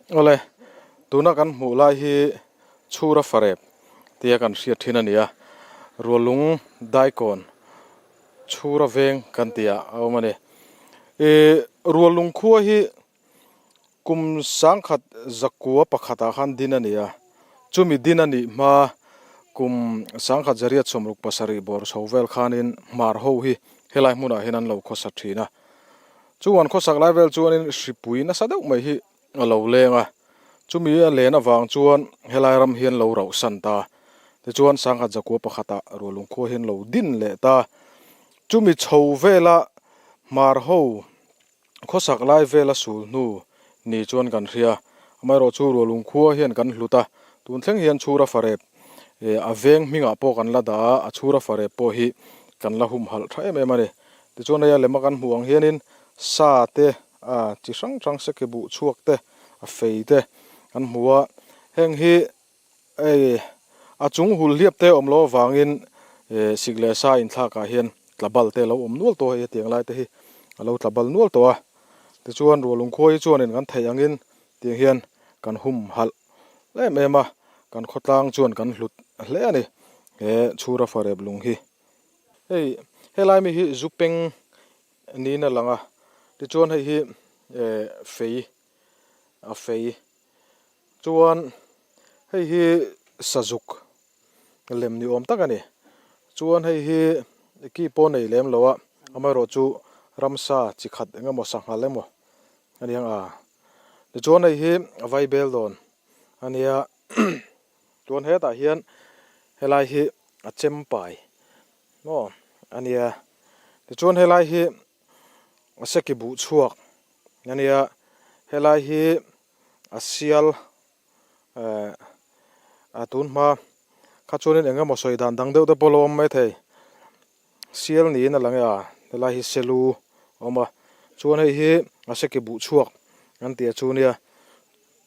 Awle, tuna kan hmuh lai hi Chhura Farep tia kan hriat thin a ni a, Rualung Daikawn Chhura Veng kan tih ah a awm a ni. Ih Rualung khua hi Kum sangkhat zakua pakhatah khan din a ni a, chumi din a nih hma kum sangkhat zariat 67 bawr chho vel khanin hmar ho hi helai hmunah hian an lo khawsa thin a. Chu an khawsak lai vel chuanin hripui nasa deuh mai hi a lo leng a, chumi a len avang chuan helai ram hi an lo rauhsan ta. Tichuan sangkhat zakua pakhatah Rualung khua hi an lo din leh ta. Chumi chho vela hmar ho Khawsak lai vela sul hnu ni chuan kan hria. Amaherawh chu Rualung khua hian kan hlut a, tun thleng hian Chhura Farep a veng hmingah pawh kan la dah a, a Chhura Farep pawh hi kan la humhalh tha em em a ni. Tichuan hei a lema kan hmuh ang hianin sa te, a chi hrang hrang seki buh chhuak te, a fei te kan hmu a, heng hi Hei a chung hul hliap te awm loh avangin sik leh sa inthlakah hian tla bal te a lo awm nual tawh a hei hetiang lai te hi a lo tla bal nual tawh a tichuan rualung khua hi chuanin kan theih angin tiang hian kan hum halh em em a kan khawtlang chuan kan hlut hle a ni he chhura farep lung hi hei helai mi hi zu peng niin a lang a tichuan hei hi fei a fei. Chuan hei hi sazuk lem ni awm tak a ni. Chuan hei hi ki pawh nei lem lo a, amaherawh chu ramsa chi khat eng emaw sanghal emaw a ni ang a. Tichuan hei hi a vaibel dawn a nia. Chuan hetah hian helai hi a chempai maw a nia. Tichuan helai hi a seki buh chhuak a nia. Helai hi a sial eh a tun hma kha chuanin eng emaw sawi dan dang deuh te pawh a lo awm maithei sial niin a lang e a helai hi selu a awm a chuan hei hi a seki buh chhuak an tih a chu nia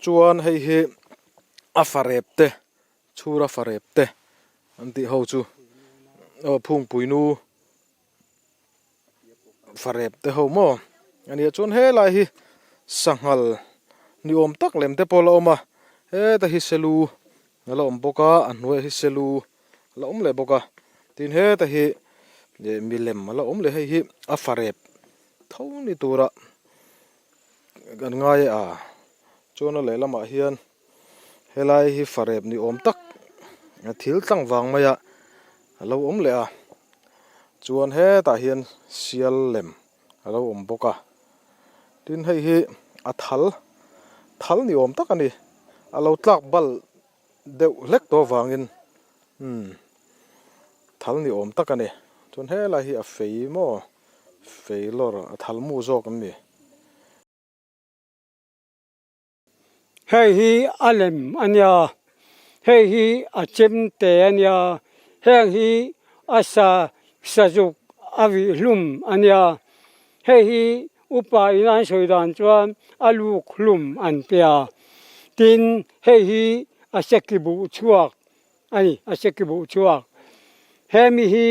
chuan hei hi a farep te chhura farep te an tih ho chu aw phungpui nu. Farep te ho maw a nia chuan helai hi sanghal ni awm tak lem te pawh a la awm a heta hi selu a la awm bawk a a hnuaiah hi selu a la awm leh bawk a tin heta hi ih milem a la awm leh hei hi a farep tho ni tura kan ngai a chuan a lehlamah hian helai hi farep ni awm tak a thil tlangvang mai a a lo awm leh a chuan hetah hian sial lem a lo awm bawk a tin hei hi a thal thal ni awm tak a ni a lo tlak bal deuh hlek tawh avangin umm thal ni awm tak a ni chuan helai hi a fei maw fei lawr a thal mu zawk an ni. Hei hi a lem a nia, hei hi a chemte a nia, heng hi a sa sazuk a vih hlum a nia, hei hi upa in an sawi dan chuan a luk hlum an tia, tin hei hi a seki buh chhuak a ni, a seki buh chhuak. Hemi hi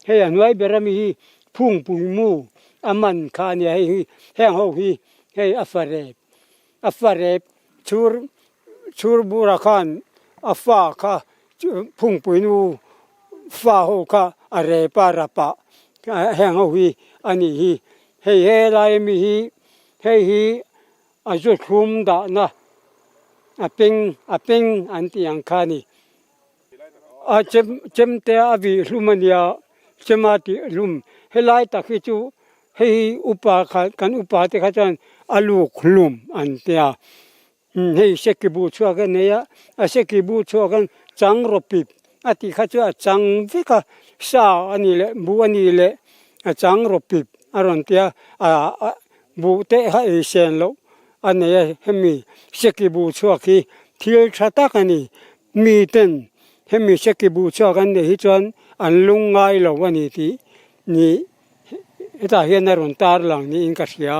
hei a hnuai ber ami hi phungpui mu a man kha a nia, hei hi heng ho hi hei a farep A fa rep chhur chhur bura khan a fa kha phungpui nu fa ho kha a rep a rap a heng ho hi a nih hi. Hei helai ami hi hei hi a zu thlum dahna a peng a peng an tih ang kha a ni. A chem chemte a vih hlum a nia chema tih hlum helai tak hi chu Hei hi upa kha kan upa te kha chuan a luk hlum an tia hei seki bu chhuak a nei a a seki bu chhuak hian chang rawh pip a tih kha chu a chang vek a sa a nih leh buh a nih leh a chang rawh pip a rawn tia a buh te kha ei sen loh a nei a hemi seki bu chhuak hi thil tha tak a ni mi ten hemi seki bu chhuak an neih hi chuan an lung ngai lo a ni tih ni. Hetah hian a rawn tar lang niin ka hria.